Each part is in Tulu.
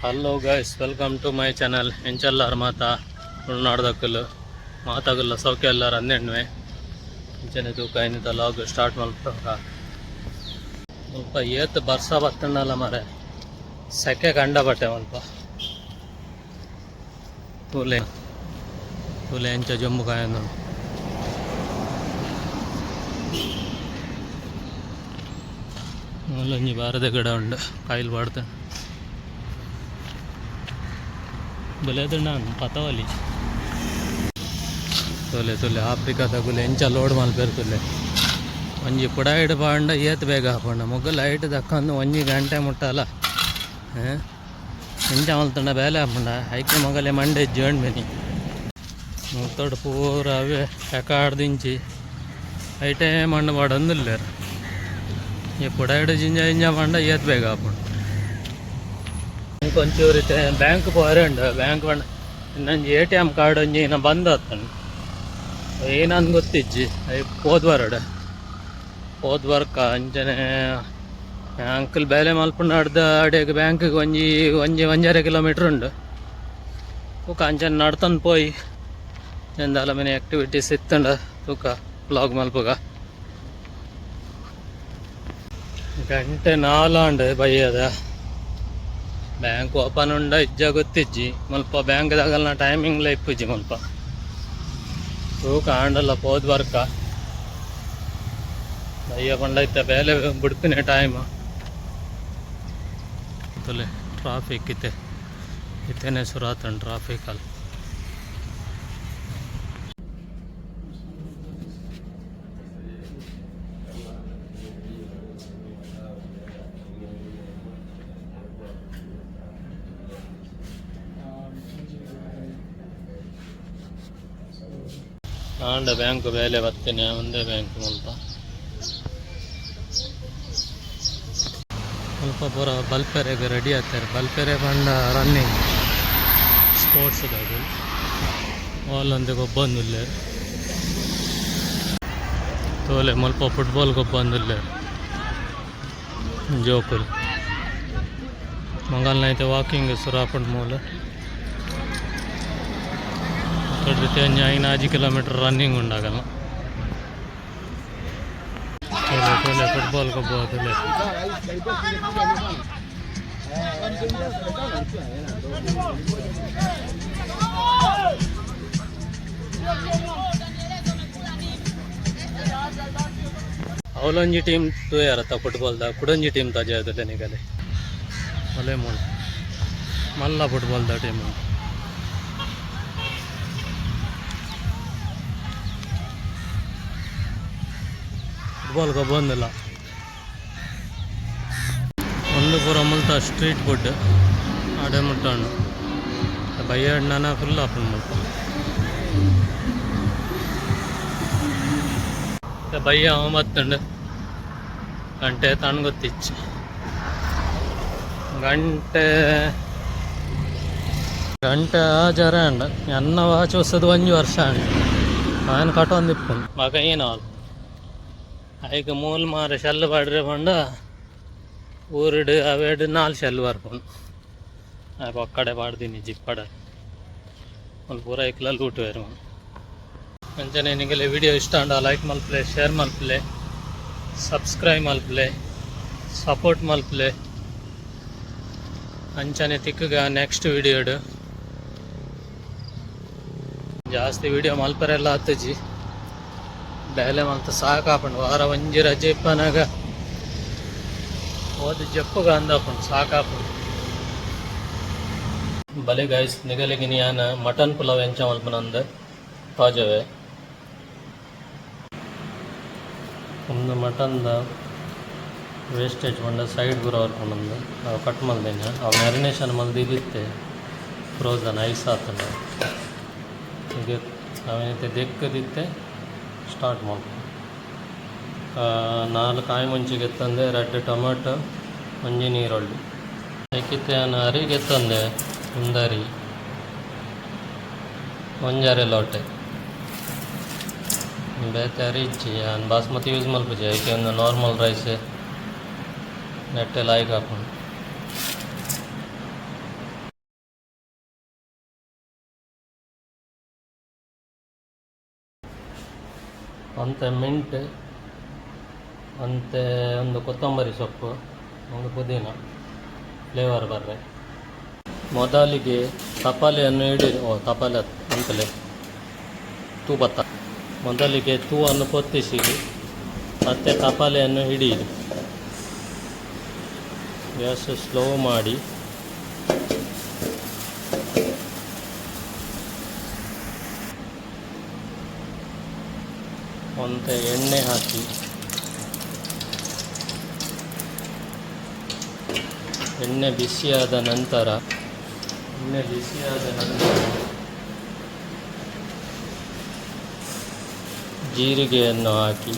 Hello guys, welcome to my channel. ಎಂಚಲ್ಲಾರ್ ಮಾತ ತುಳುನಾಡ್ದಕುಲು? ಮಾತಾಗಲ್ಲ ಸೌಖ್ಯ ಎಲ್ಲಾರ ಅಂದೆಣ್ವೆ. ಇಂಚನೆ ತೂಕ ಇನ್ನಿತ ಲಾಗ್ ಸ್ಟಾರ್ಟ್ ಮಲ್ಪ. ಮುಲ್ಪ ಏತ್ ಬರ್ಸ ಬತ್ತಂಡಲ್ಲ ಮರೆ, ಸೆಕೆ ಕಂಡ ಬಟ್ಟೆ ಮುಲ್ಪ. ತೂಲೆ ತೂಲೆ, ಎಂಚ ಜೊಂಬು ಕಾಯೊಂದುಂಡು. ಮೂಲೊಂಜಿ ಬಾರದ ಗಿಡ ಉಂಡು, ಕಾಯಿಲ್ ಪಾಡ್ತುಂಡು. ಬುಲೆದುಂಡ ಪತವಲಿ. ತೂಲೆ ತೂಲೆ, ಆಫ್ರಿಕಾದಕುಲು ಎಂಚ ಲೋಡ್ ಮಲ್ಪೆರ್ ತೂಲೆ. ಒಂಜಿ ಪುಡಾಯಿಡ್ ಪಾಂಡ ಏತ್ ಬೇಗ ಆಪುಂಡು. ಮೊಗ್ಗು ಲೈಟ್ ದಕ್ಕೊಂದು ಒಂಜಿ ಗಂಟೆ ಮುಟ್ಟಲ ಎಂಚ ಮಲ್ತುಂಡ ಬೇಲೆ ಆಪುಂಡ. ಐಕ್ ಮೊಗಲೆ ಮಂಡೆ ಇಜ್ಜಿ ಬೆನಿ. ಮುತ್ತೋಡು ಪೂರ ಅವೇ ಎಕಾಡ್ದಿಂಚಿ ಐಟೇ ಮಣ್ಣು ಪಾಡೊಂದುಲ್ಲೆರ್. ಈ ಪುಡಾಯಿಡ್ ಜಿಂಜ ಜಿಂಜ ಪಂಡ ಏತ್ ಬೇಗ ಆಪುಂಡು. ಒಂಚೂರು ಇತ್ತೆ ಬ್ಯಾಂಕ್ ಪೋರೆ ಉಂಡು. ಬ್ಯಾಂಕ್ ಪಂಡ ಇನ್ನೊಂಜಿ ಎಟಿಎಮ್ ಕಾರ್ಡ್ ಒಂಜಿ ಇನ್ನ ಬಂದ್ ಆತುಂಡು, ಏನಂದ್ ಗೊತ್ತಿಜ್ಜಿ. ಅಯ್ ಪೋದ್ ಬರಡ್ ಪೋದ್ ಬರ್ಕ. ಅಂಚನೆ ಅಂಕಲ್ ಬೇಲೆ ಮಲ್ಪುನ ಅಡೆಗ್ ಬ್ಯಾಂಕ್ಗ್ ಒಂಜಿ ಒಂಜಿ 1.5 ಕಿಲೋಮೀಟರ್ ಉಂಡು. ತೂಕ, ಅಂಚನೆ ನಡ್ತೊಂದು ಪೋಯಿ ಎಂದಾಲ ಮಿನಿ ಆಕ್ಟಿವಿಟೀಸ್ ಇತ್ತಂಡ ತೂಕ, ವ್ಲಾಗ್ ಮಲ್ಪುಗ. ಗಂಟೆ 4 ಆಂಡ್ ಬಯ್ಯದ. ಬ್ಯಾಂಕ್ ಓಪನ್ ಉಂಡ ಇಜ್ಜ ಗೊತ್ತಿಜ್ಜಿ. ಮುಲ್ಪ ಬ್ಯಾಂಕ್ ದಾಗಲ್ನ ಟೈಮಿಂಗ್ಲ ಇಪ್ಪುಜಿ ಮುಲ್ಪ. ತೂಕ, ಆಂಡಲ ಪೋದ್ ಬರ್ಕ. ಬಯ್ಯ ಪಂಡ ಇತ್ತೆ ಬೇಲೆ ಬುಡ್ಪಿನ ಟೈಮ್. ತೂಲೆ ಟ್ರಾಫಿಕ್, ಇತ್ತೆ ಇತ್ತೆನೆ ಶುರು ಆತುಂಡು ಟ್ರಾಫಿಕ್ ಅಲ್ಲಿ. ಆಂಡ ಬ್ಯಾಂಕ್ ಬೇಲೆ ಬತ್ತಿನ ಒಂದೇ ಬ್ಯಾಂಕ್ ಮುಲ್ಪ. ಮುಲ್ಪ ಪೂರ ಬಲ್ಪೆರೆಗ್ ರೆಡಿ ಆತೆರ್. ಬಲ್ಪೆರೆ ಪಂಡ ರನ್ನಿಂಗ್ ಸ್ಪೋರ್ಟ್ಸ್ ದಾಗು ಓಲೊಂದು ಗೊಬ್ಬೊಂದುಲ್ಲೆರ್. ತೋಲೆ, ಮುಲ್ಪ ಫುಟ್ಬಾಲ್ ಗೊಬ್ಬೊಂದುಲ್ಲೆರ್ ಜೋಕುಲು. ಮಂಗಲ್ನ ಐತೆ ವಾಕಿಂಗ್ ಸುರು ಆಪುಂಡು ಮೂಲು. ಅಕಡ್ದ್ ಒಂಜಿ 5 6 ಕಿಲೋಮೀಟರ್ ರನ್ನಿಂಗ್ ಉಂಡು. ತೂಲೆ ತೂಲೆ, ಫುಟ್ಬಾಲ್ ಗೊಬ್ಬುವ ತೂಲೆ. ಅವಲೊಂಜಿ ಟೀಮ್ ತೂಯರತ್ತ ಫುಟ್ಬಾಲ್ದ, ಕುಡೊಂಜಿ ಟೀಮ್ ತಾಜೆ ನಿಗಲೆ ಒಲೆ ಮೂಲು. ಮಲ್ಲ ಫುಟ್ಬಾಲ್ದ ಟೀಮ್. ಫುಟ್ಬಾಲ್ ಗೊಬ್ಬೊಂದಿಲ್ಲ. ಒಂದು ಪೂರ ಮುಲ್ತ ಸ್ಟ್ರೀಟ್ ಫುಡ್ ಆಡೆ ಮುಟ್ಟ ಉಂಡು. ಬಯ್ಯಡ್ನ ಫುಲ್ ಆಪುಂಡು ಮುಲ್ಪ. ಬಯ್ಯ ಬತ್ತುಂಡು. ಗಂಟೆ ತಣ್ಣ ಗೊತ್ತಿಚ್ಚಿ. ಗಂಟೆ ಗಂಟೆ ಆಜರೆ ಆಂಡ್. ಎನ್ನ ವಾಚ್ ಹೊಸದು 1 ವರ್ಷ ಆಂಡ್. ಆಯನ್ ಕಟೊಂದಿಪ್ಪುಂಡು. ಬೊಕ ಏನಾಲ್ ಐಕ್ ಮೂಲು ಮಾರ ಶೆಲ್ ಪಾಡ್ರೆ ಪಂಡ ಊರುಡು ಅವೆಡ್ ನಾಲ್ ಶೆಲ್ ಬರ್ಪುಂಡು. ಆಯ್ ಪೊಕ್ಕಡೆ ಪಾಡ್ದಿನಿ ಜಿಪ್ಪಡ. ಮುಲ್ಪ ಪೂರ ಐಕ್ಲ ಲೂಟುವೆರ್. ಅಂಚನೆ ನಿಗಲೆ ವಿಡಿಯೋ ಇಷ್ಟ ಆಂಡ ಲೈಕ್ ಮಲ್ಪುಲೆ, ಶೇರ್ ಮಲ್ಪುಲೆ, ಸಬ್ಸ್ಕ್ರೈಬ್ ಮಲ್ಪುಲೆ, ಸಪೋರ್ಟ್ ಮಲ್ಪುಲೆ. ಅಂಚನೆ ತಿಕ್ಕುಗ ನೆಕ್ಸ್ಟ್ ವಿಡಿಯೋಡ್. ಜಾಸ್ತಿ ವಿಡಿಯೋ ಮಲ್ಪರೆಲ್ಲ ಆತುಜಿ. ಬೇಲೆ ಮಲ್ತ ಸಾಕಾಪುಂಡು. ವಾರ ಒಂಜಿ ರಜೆ ಇಪ್ಪನಾಗ ಓದು ಜಪ್ಪುಗ ಅಂದಾಪುಂಡು, ಸಾಕಾಪುಂಡು. ಬಲೆ ಗೈಸ್, ನಿಗಲೆಗ್ ಯಾನ್ ಮಟನ್ ಪುಲಾವ್ ಎಂಚ ಮಲ್ಪುನಂದ್ ತೋಜವೆ. ಒಂದು ಮಟನ್ದ ವೇಸ್ಟೇಜ್ ಪಂಡ ಸೈಡ್ ಪೂರ ಬರ್ಪುಂಡು, ಅವು ಕಟ್ ಮಲ್ದಿನ. ಅವು ಮ್ಯಾರಿನೇಷನ್ ಮಲ್ದಿದಿತ್ತೆ, ಫ್ರೋಸನ್ ಐಸ್ ಆತುಂಡು. ಈಗ ಅವೆನ್ ದೆಕ್ಕದಿತ್ತೆ ಸ್ಟಾರ್ಟ್ ಮಲ್ಪು. ನಾಲ್ ಕಾಯಿ ಮುಂಚಿ ಗೆತ್ತಂದೆ, ರಡ್ಡ್ ಟೊಮೆಟೊ, ಒಂಜಿ ನೀರುಳ್ಳಿ. ಐಕಿತ್ತೆ ಯಾನ್ ಅರಿ ಗೆತ್ತಂದೆ. ಉಂದು ಅರಿ ಒಂಜರೆ ಲೋಟೆ. ಬೇತೆ ಅರಿ ಇಜ್ಜಿ, ಯಾನ್ ಬಾಸ್ಮತಿ ಯೂಸ್ ಮಲ್ಪುಜಿ. ಐಕೆ ಒಂದು ನಾರ್ಮಲ್ ರೈಸ್ ನೆಟ್ಟೆ ಲಾಯ್ಕ್ ಆಪುಂಡು. ಒಂತೆ ಮಿಂಟ್, ಒಂತೆ ಒಂದು ಕೊತ್ತಂಬರಿ ಸೊಪ್ಪು, ಒಂದು ಪುದೀನ ಫ್ಲೇವರ್ ಬರ್ರೆ. ಮೊದಲಿಗೆ ತಪಾಲೆಯನ್ನು ಇಡಿ. ಓ, ತಪಾಲೆ ಅಂತಲೇ ತೂ ಬತ್ತ. ಮೊದಲಿಗೆ ತೂವನ್ನು ಪೊತ್ತಿಸಿ, ಮತ್ತೆ ತಪಾಲೆಯನ್ನು ಹಿಡಿಯಿರಿ. ಗ್ಯಾಸ್ ಸ್ಲೋ ಮಾಡಿ. ಒಂತೆ ಎಣ್ಣೆ ಹಾಕಿ. ಎಣ್ಣೆ ಬಿಸಿಯಾದ ನಂತರ, ಎಣ್ಣೆ ಬಿಸಿಯಾದ ನಂತರ ಜೀರಿಗೆಯನ್ನು ಹಾಕಿ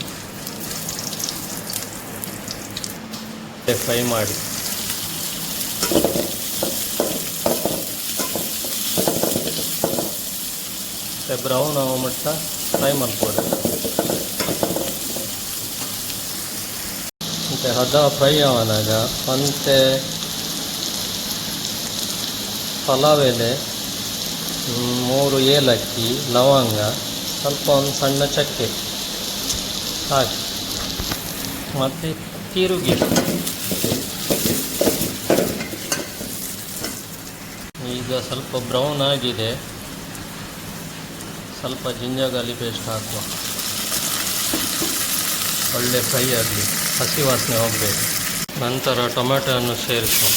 ಫ್ರೈ ಮಾಡಿ. ಮತ್ತೆ ಬ್ರೌನ್ ಆಗುವ ಮಟ್ಟ ಫ್ರೈ ಮಾಡ್ಬೋದು. ಮತ್ತು ಹದ ಫ್ರೈ ಆವನಾಗ ಒಂತೆ ಪಲಾವ್ ಎಲೆ, ಮೂರು ಏಲಕ್ಕಿ, ಲವಂಗ, ಸ್ವಲ್ಪ ಒಂದು ಸಣ್ಣ ಚಕ್ಕೆ ಹಾಕಿ ಮತ್ತು ತಿರುಗಿ. ಈಗ ಸ್ವಲ್ಪ ಬ್ರೌನ್ ಆಗಿದೆ. ಸ್ವಲ್ಪ ಜಿಂಜರ್ ಗಾರ್ಲಿಕ್ ಪೇಸ್ಟ್ ಹಾಕುವ. ಒಳ್ಳೆ ಫ್ರೈ ಆಗಲಿ, ಹಸಿ ವಾಸನೆ ಹೋಗಬೇಕು. ನಂತರ ಟೊಮೆಟೊವನ್ನು ಸೇರಿಸುವ.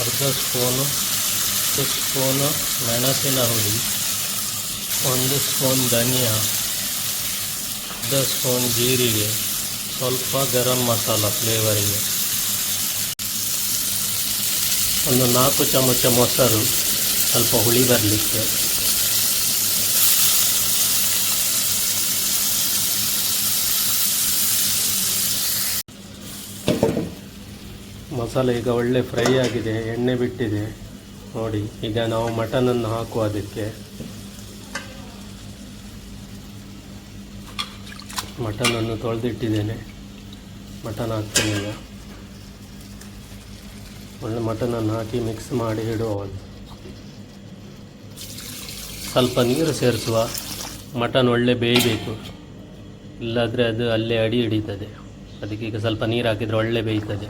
ಅರ್ಧ ಸ್ಪೂನು, ಸ್ಪೂನು ಮೆಣಸಿನ ಹುಡಿ, 1 ಸ್ಪೂನ್ ಧನಿಯಾ, ಅರ್ಧ ಸ್ಪೂನ್ ಜೀರಿಗೆ, ಸ್ವಲ್ಪ ಗರಂ ಮಸಾಲ ಫ್ಲೇವರಿಗೆ, ಒಂದು 4 ಚಮಚ ಮೊಸರು, ಸ್ವಲ್ಪ ಹುಳಿ ಬರಲಿಕ್ಕೆ. ಮಸಾಲೆ ಈಗ ಒಳ್ಳೆ ಫ್ರೈ ಆಗಿದೆ, ಎಣ್ಣೆ ಬಿಟ್ಟಿದೆ ನೋಡಿ. ಈಗ ನಾವು ಮಟನನ್ನು ಹಾಕುವ ಅದಕ್ಕೆ. ಮಟನನ್ನು ತೊಳೆದಿಟ್ಟಿದ್ದೇನೆ. ಮಟನ್ ಹಾಕ್ತೇನೆ ಈಗ. ಒಳ್ಳೆ ಮಟನನ್ನು ಹಾಕಿ ಮಿಕ್ಸ್ ಮಾಡಿ ಇಡುವ. ಒಂದು ಸ್ವಲ್ಪ ನೀರು ಸೇರಿಸುವ. ಮಟನ್ ಒಳ್ಳೆ ಬೇಯಬೇಕು, ಇಲ್ಲಾದರೆ ಅದು ಅಲ್ಲೇ ಅಡಿ ಹಿಡಿತದೆ. ಅದಕ್ಕೆ ಈಗ ಸ್ವಲ್ಪ ನೀರು ಹಾಕಿದರೆ ಒಳ್ಳೆ ಬೇಯ್ತದೆ.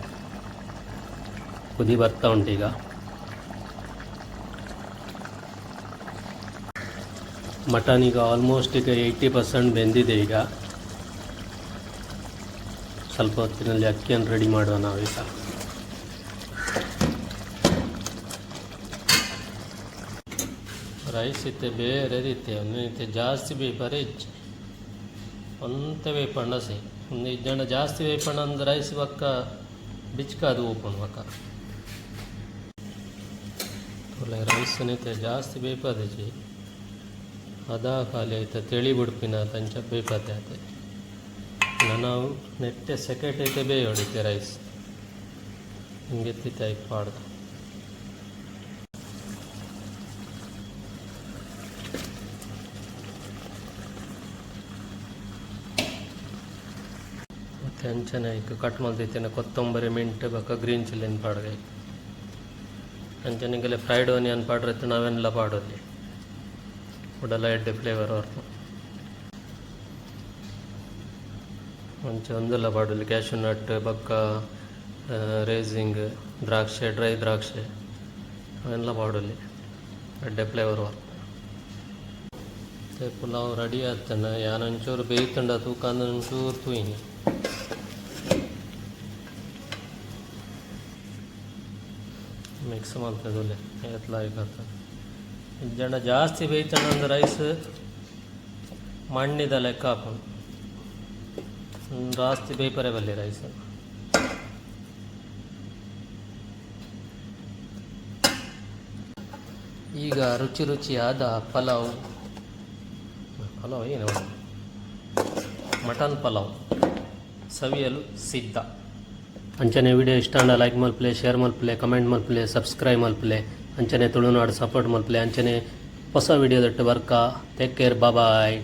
ಕುದಿ ಬರ್ತಾ ಉಂಟು ಈಗ. ಮಟನ್ ಈಗ ಆಲ್ಮೋಸ್ಟ್ ಈಗ 80% ಬೆಂದಿದೆ. ಈಗ ಸ್ವಲ್ಪ ಹೊತ್ತಿನಲ್ಲಿ ಅಕ್ಕಿಯನ್ನು ರೆಡಿ ಮಾಡುವ ನಾವೀಗ. ರೈಸ್ ಇತ್ತೆ ಬೇರೆ ರೀತಿ ಒಂದು ಇತ್ತೆ. ಜಾಸ್ತಿ ಬೇಯ್ಪರೆ ಇಜ್ಜಿ, ಒಂತೆ ಬೇಯ್ಪಂಡ ಸೈ. ಒಂದು ಇಜ್ಜಂಡ ಜಾಸ್ತಿ ಬೇಯ್ಪಂಡ ಅಂದ್ರೆ ರೈಸ್ ಬಕ್ಕ ಬಿಚ್ಕಾದು ಓಪನ್ ಬಕ್ಕ. ಒಳ್ಳೆ ರೈಸ್ ನಿತ್ತೆ ಜಾಸ್ತಿ ಬೇಯ್ಪದಿಜಿ. ಅದಾ ಖಾಲಿ ಆಯ್ತ ತೆಳಿ ಬುಡ್ಪಿನ ತಂಚ ಬೇಯ್ಪತೆ ಆತೆ. ನಾವು ನೆಟ್ಟೆ ಸೆಕೆಟ್ ಐತೆ ಬೇಯೋಡಿತ್ತೆ ರೈಸ್. ಹಿಂಗೆ ಎತ್ತಿತ್ತೆ ಐಕ್ ಪಾಡ್ದು. ಮತ್ತು ಅಂಚನೆ ಐಕ್ ಕಟ್ ಮಲ್ದಿತ್ತೇನೆ ಕೊತ್ತಂಬರಿ, ಮಿಂಟ್ ಬೊಕ್ಕ ಗ್ರೀನ್ ಚಿಲ್ಲಿನ ಪಾಡ್ಗೆ. ಅಂಚನೆ ಇಂಗಲೆ ಫ್ರೈಡ್ ಆನಿಯನ್ ಪಾಡ್ರೆ ನಾವೆಲ್ಲ ಪಾಡೊಲಿ, ಉಡಲ ಎಡ್ಡೆ ಫ್ಲೇವರ್ ಬರ್ಪುಂಡು. ಅಂಚ ಒಂದೆಲ್ಲ ಪಾಡೊಲಿ, ಕ್ಯಾಶ್ಯೂ ನಟ್ ಬೊಕ್ಕ ರೇಸಿಂಗ್, ದ್ರಾಕ್ಷೆ, ಡ್ರೈ ದ್ರಾಕ್ಷೆ ಅವೆಲ್ಲ ಪಾಡೊಲಿ. ಎಡ್ಡೆ ಫ್ಲೇವರ್ ಬರ್ಪುಂಡು. ಪುಲಾವ್ ರೆಡಿ ಆತನ. ಯಾನ್ ಒಂಚೂರು ಬೇಯ್ತುಂಡ ತೂಕ ಅಂದ್ ಒಂಚೂರು ತೂಯಿನಿ. ಮಿಕ್ಸ್ ಮಲ್ತುದುಲ್ಲೆ ಏತ್ಲ ಆಯ್ಕತ್ತ. ಇಜ್ಜಂಡ ಜಾಸ್ತಿ ಬೇಯ್ತಂಡ ಅಂದ್ರೆ ರೈಸ್ ಮಣ್ಣಿದ ಲೆಕ್ಕ ಆಪುಂಡು. ಜಾಸ್ತಿ ಬೇಯ್ಪರೆ ಬಲ್ಲಿ ರೈಸ್. ಈಗ ರುಚಿ ರುಚಿಯಾದ ಪಲಾವ್, ಪಲಾವ್ ಏನು, ಮಟನ್ ಪಲಾವ್ ಸವಿಯಲು ಸಿದ್ಧ. ಅಂಚನೆ ವಿಡಿಯೋ ಇಷ್ಟ ಆಂಡ ಲೈಕ್ ಮಲ್ಪಲೆ, ಶೇರ್ ಮಲ್ಪಲೆ, ಕಮೆಂಟ್ ಮಲ್ಪಲೆ, ಸಬ್ಸ್ಕ್ರೈಬ್ ಮಲ್ಪಲೆ. ಅಂಚನೆ ತುಳುನಾಡು ಸಪೋರ್ಟ್ ಮಲ್ಪಲೆ. ಅಂಚನೆ ಹೊಸ ವಿಡಿಯೋದಟ್ಟು ಬರ್ಕ. Take care, bye.